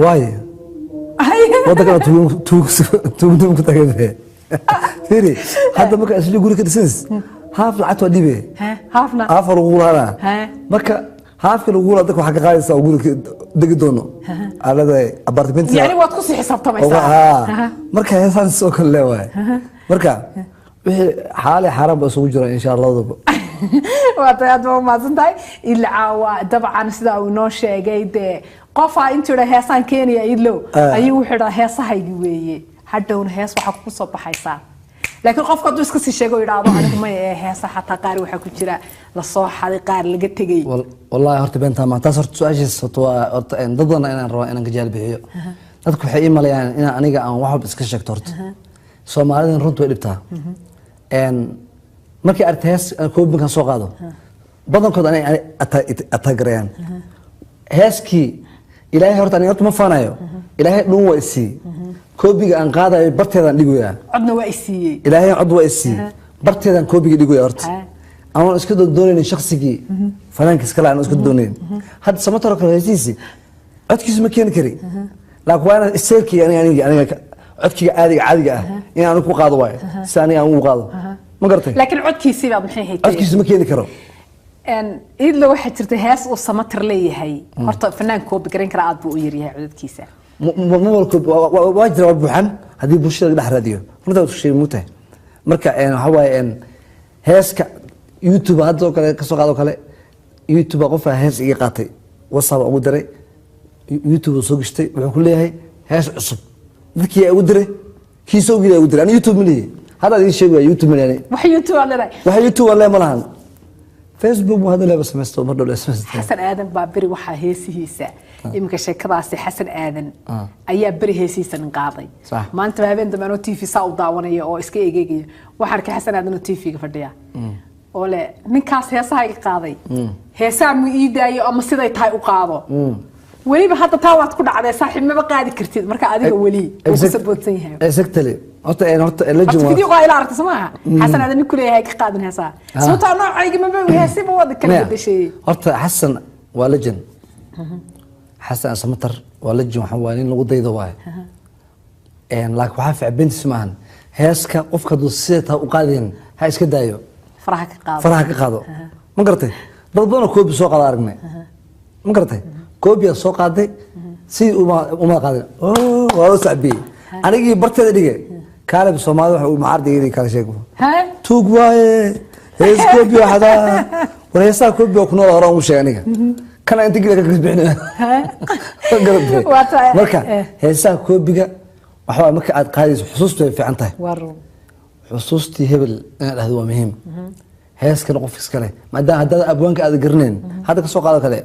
Waayo waddankana tuug ku tagay. Fiiri, hadda marka isli guri ka dhisays, haaf lacagta waa dhibe, haafna haaf lagu lahanaa. Marka haafka lagu lahaa, dadka waxaa ka qaadaysaa oo guri degi doono aa leedahay apartment. Yani waad kusii xisaabtamaysaa. Marka heesaan soo kale leewahay, marka wixii xaali xaaraan ba isugu jira, insha Allah labadaba. Waa tahay, aad baa umahadsan tahay. Ilcaawa dabcan sida uu inoo sheegay, dee qofaa intuu idha heesaan keenaya Idlow, ayuu wuxuu idhaa heesahaygi weeye, hadhowna hees waxaa kugu soo baxaysaa. Laakiin qofka hadduu iska sii sheego, idhaahdo anigu maya, ee heesa xataa qaar waxaa ku jira lasoo xaday, qaar laga tegey. Wallahi horta beentaa ma taas. Horta su-aashiis horta waa horta dad badan inaan rabaa inaan ka jaal bixiyo. Dadku waxay ii maleeyaan inaan aniga aan wax walba iska sheegto. Horta Soomaalidan runtu way dhibtaa. Markay aragtay hees aan koobinkan soo qaado, badankood anay atagarayaan heeskii. Ilaahay horta aniga horta ma faanayo, Ilaahay dhun waa isii, koobiga aan qaadayo barteedaan dhigoyaa. Codna waa isiiyey. Ilaahay cod waa isii, barteedaan koobiga dhigoya. Horta anoon iska doonaynin shaksigii fanaanka iskale, aan iska doonayn. Hadda Samatar kale heesihiisi codkiisu ma keeni kari, laakiin waa inaan isteelkayga aniga codkiga caadiga ah in aan ku qaado waayo, si aniga aan ugu qaado, ma garatay? Laakiin codkiisii baad maxay haytay? Codkiisu ma keeni karo. Idlo, waxaa jirta hees uu Samatar leeyahay. Horta fanaan koobi garan kara aad buu u yaryahay codadkiisa. Ma walko waa jira, waa buuxan haddii bulshada laga dhex raadiyo. Runtaa isku sheegi mugtahay. Marka waxaa waaye heeska YouTube hadda oo kale kasoo qaado kale, YouTube qofaa hees iga qaatay, WhatsApp ugu diray, YouTube soo gashtay, wuxuu ku leeyahay hees cusub. Dadkii yaa ugu diray, kii soo geliya ugu diray. Ani YouTube ma lihi, hadda idiin sheegaya, YouTube ma lihi. Wax YouTube aad leedahay? Waxa YouTube aan leeyahay ma lahan. Facebook buu hadda leeba samaysto, mar dhow samaysto. Xasan Aadan baa beri waxaa heesihiisa iminka sheekadaasi, Xasan Aadan ayaa beri heesihiisa nin qaaday. Maanta habeen dambe anoo TV saa u daawanaya oo iska egeegaya, waxaan arkay Xasan Aadan oo TV-ga fadhiya oo le ninkaas heesaha iga qaaday, heesaha mu ii daayo ama siday tahay u qaado. Weliba hadda taa waad ku dhacday, saaxiib, maba qaadi kartid. Marka adiga weli wuu ku saboodsan yahay. Exactly. Horta legend horta video waa ila aragtay soo maaha? Xasan Aadan nin ku leeyahay ka qaadin heesaha, sababtoo noocayga maba heesiba wada kala bedeshay. Horta Xasan waa legend. Xasan Samatar waa legend, waxa waa nin lagu daydo waaye. Laakiin waxaa fiican, beentis maahan, heeska qofka hadduu sida taa u qaadayn ha iska daayo. Faraha ka qaado. Faraha ka qaado, ma garatay? Dad badan oo koobi soo qaada aragnay, ma garatay? Koobiyaa soo qaaday, sidii uma qaadin. Oh, waa loo sacbiyey. Anigii barteeda dhige kaalib Soomaalida waxa uu macaardiga kala sheego. Tuug waaye, hees koobi waxdaa. War heesaha koobi waa ku nool, horaan ugu sheegay aniga kana inta gila ka bixinaya, ma garatay? Waa tahay. Marka heesaha koobiga waxa waaye marka aad qaadayso xusuustu way fiican tahay. Waa run. Xusuustii hebel inaad dhahdo waa muhiim. Heeskana qof iskale, maadaama haddaad abwaanka aad garanayn. Hadda kasoo qaado kale,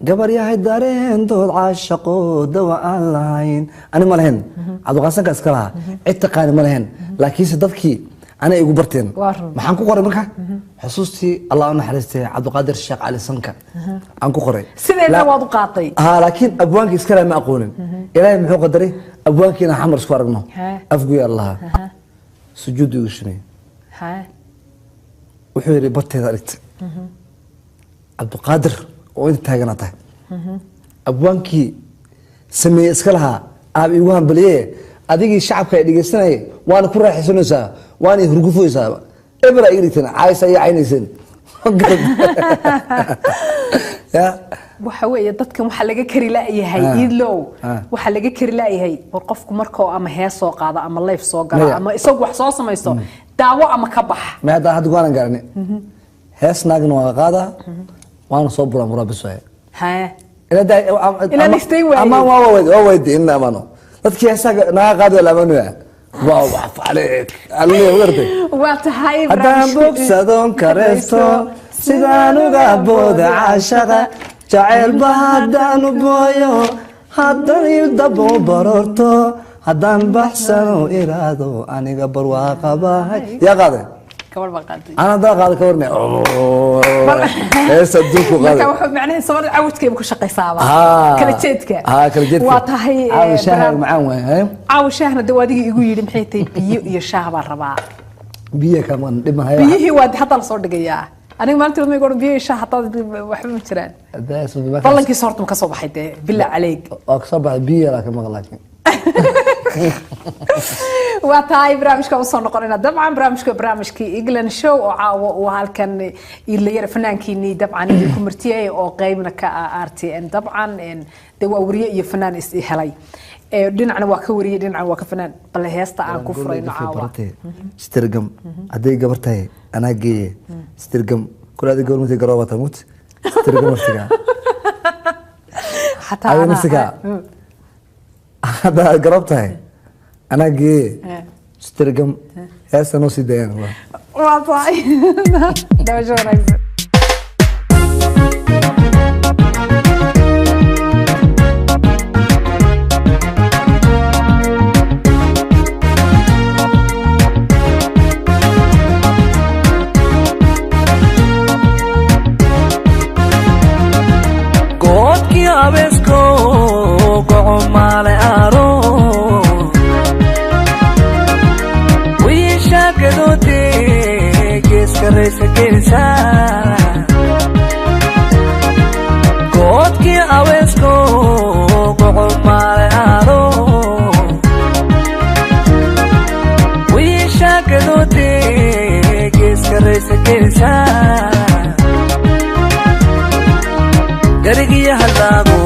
gabar yahay dareendood caashaqo dawa aan lahayn, ani ma lahayn, Cabdiqaasanka iska lahaa, cid taqaani ma lahayn, laakiinse dadkii anay igu barteen. Waa run. Maxaan ku qoray marka? Xusuustii Allah u naxariistay Cabdiqaadir Sheekh Cali Sanka aan ku qoray. Sideedna waad u qaatay. Ha, laakiin abwaankii iska lahaa ma aqoonin. Ilaahay muxuu qadaray? Abwaankii inaan Xamar isku aragno. Afguya Allaha sujuud igu shumey. Wuxuu yidhi barteeda dhigtay Cabdiqaadir oo inta taagana tahay abwaankii sameeye iska lahaa aab iigu hambaliye, adigii shacabka ay dhegeysanayay waana ku raaxaysanaysaa, waana i hurgufaysaa, ebra iga dhigteen, caaysa iyo caynayseen. Ya. Waxa weeye dadkan waxaa laga kari la'yahay, Iidlow, waxaa laga kari la'yahay war qofku markoo ama hees soo qaado ama live soo galo Maya. ama isagu wax soo samaysto, daawo ama ka bax. Ma hadda waanan garanay, hees naagna waa qaadaa, waana soo buraa muraa bis waaye. Ilaa la istayn waayey. Amaan waa weydi in la amaano dadkii heesaha naga qaadi waa la amaanaya, waa wax aleek alle, magartay? Waa tahay. Haddaan bogsadoon kareysto sidaan uga booda caashaqa jaceylba, haddaan u booyo, haddaan dabo baroorto, haddaan baxsano iraado, aniga barwaaqabahay. Yaa qaaday? Gabadh baa qaaday. Ana haddaan qaada ka warne heesa adduunku marka qaaday. Wuxuu macnaheedu Soomaalida cawdkeeba ku shaqaysaaba kala jeedka. Kala jeedka. Waa tahay. Caawa shaaha macaan waay haye. Caawa shaahna de waa adigii igu yidhi maxay tahay, biyo iyo shaah baan rabaa. Biyo kama dhib ma haya. Biyihii waa hadda lasoo dhigayaa. Aniga maalintii ma igu biyo isha hataa waxba ma jiraan. Ballankiisa horta ma ka soo baxay dee, bilaa caleyg? Waa kasoo baxay, biyo laakiin maqal laakiin. Waa tahay, barnaamijka usoo noqonayna. Dabcan barnaamijka, barnaamijkii England Show oo caawa uu halkan Iidlayare fanaankiinii dabcan idinku martiyey oo qeybna ka ah RTN. Dabcan dee waa wariye iyo fanaan is helay. Dhinacna waa ka wariyey, dhinacna waa ka fanaan. Bal heesta aan ku furayno caawa. Stirgam hadday gabar tahay anaa geeye stirgam kule, adiga gabar matay garoobata mut stirgam naftiga. Xataa adiga naftiga haddaa garoob tahay anaa geeye stirgam. Heesta noo sii daayaan. Waa tahay, dabasho wanaagsan. Goodkii abeesko gocomaale aro wiisha gadoode geeska raysa gelisa. Goodkii abeesko gocomaale aro wiisha gadoode geeska raysa gelisa. Garigiyo hadlaago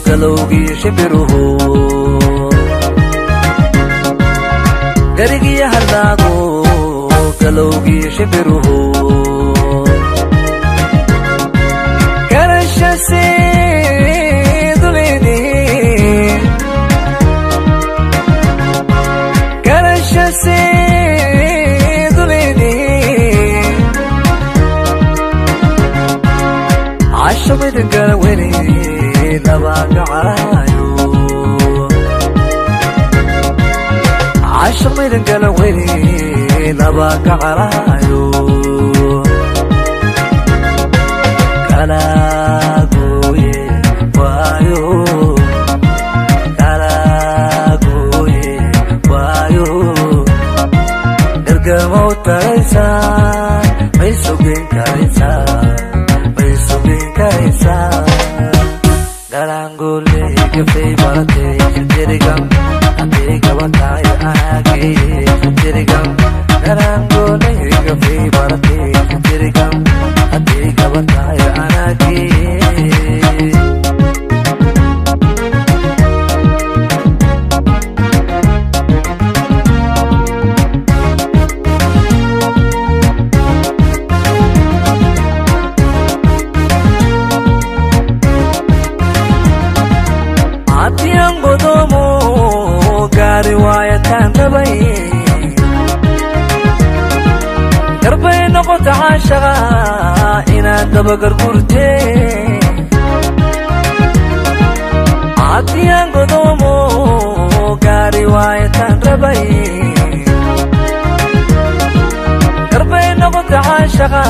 galowgiyo shimbiruhu, garigiyo hadlaago galowgiyo shimbiruhu garashaseedu leedihiin, garashaseedu leedihiin. Casho midgala weli laba gacaayo, casho midgala weli laba gacalaayo. Kala gooye waayo, kala gooye waayo, gargamow taraysaa may sugin karaysaa, may sugin karaysaa. Galangoole gafay baratay satirigam haddii gabatahay anaageeye satirigam. Galangoole gafay baratay satirigam haddii gabatahay anaageeye. Haddii godoomo gaari waayataan rabay, garbay noqota caashaqa inaad dabagargurte. Haddii aan godoomo gaari waayataan rabay, garbay noqota caashaqa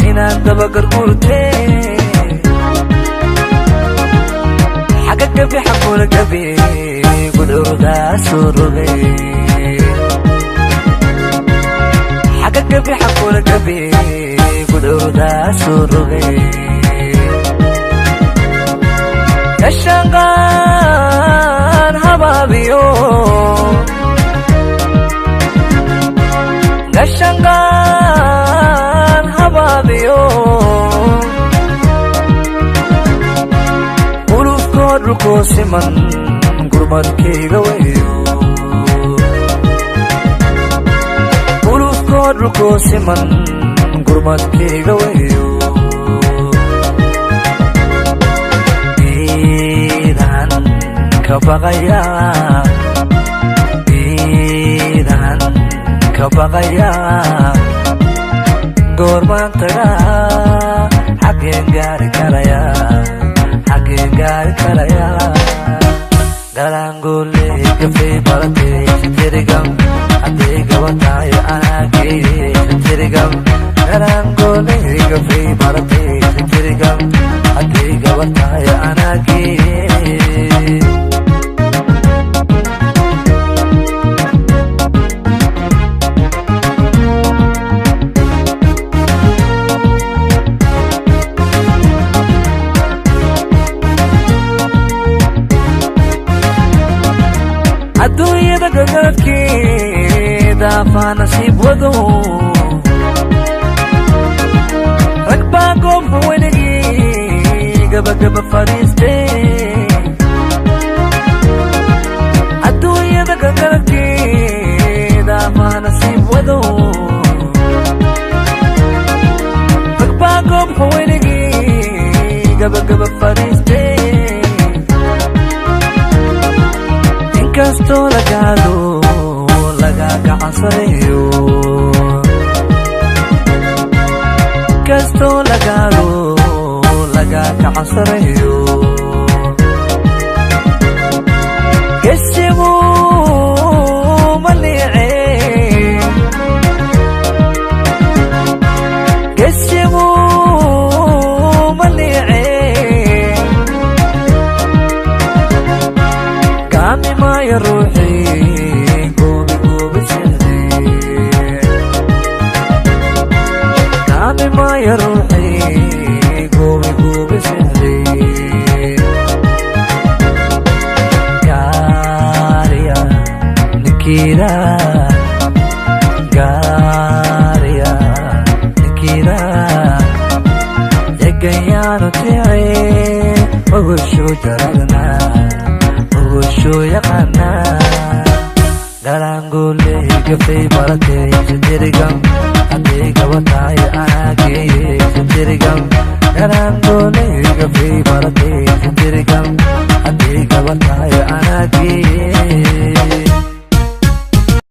inaad dabagargurte. Xagga gabi xakuula gabi gudhurdaa soo rogay, xagga gabi xakuula gabi gudhurdaa soo rogay. Gashanqaan habaabiyo, gashanqaan habaabiyo, ulufkoo dhulkoo siman gurmadkayga weyo, ulufkoo dhulkoo siman gurmadkayga weyo. Iidan ka baqaya, iidan ka baqaya, goormaan tagaa, xaggeen gaari karaya, xaggeen gaari karaya? Galangoole gafay baratay satirigam haddii gabatahay anaageeye satirigam. Galangoole gafay baratay satirigam haddii gabatahay anaageeye. Galgaladkeeda afaa nasiib wado, rag baa goobka weligii gabagaba fadhiiste. Adduunyada galgaladkeeda afaa nasiib wado, rag baa goobka weligii gabagaba fadhiiste. Inkastoo lagaado laga gacansareeyo, inkastoo lagaado laga gacansareeyo, gesigu ma liice, gesigu ma liice. Gaami maayo ruuxii goobi goobi seexday, gaami maayo ruuxii goobi goobi seexday. Gaariya ninkiida, gaariya ninkiida egayaanu tice ogosho jaradna ogosho yaqaana. Galaangoole gafay baratay sidirigam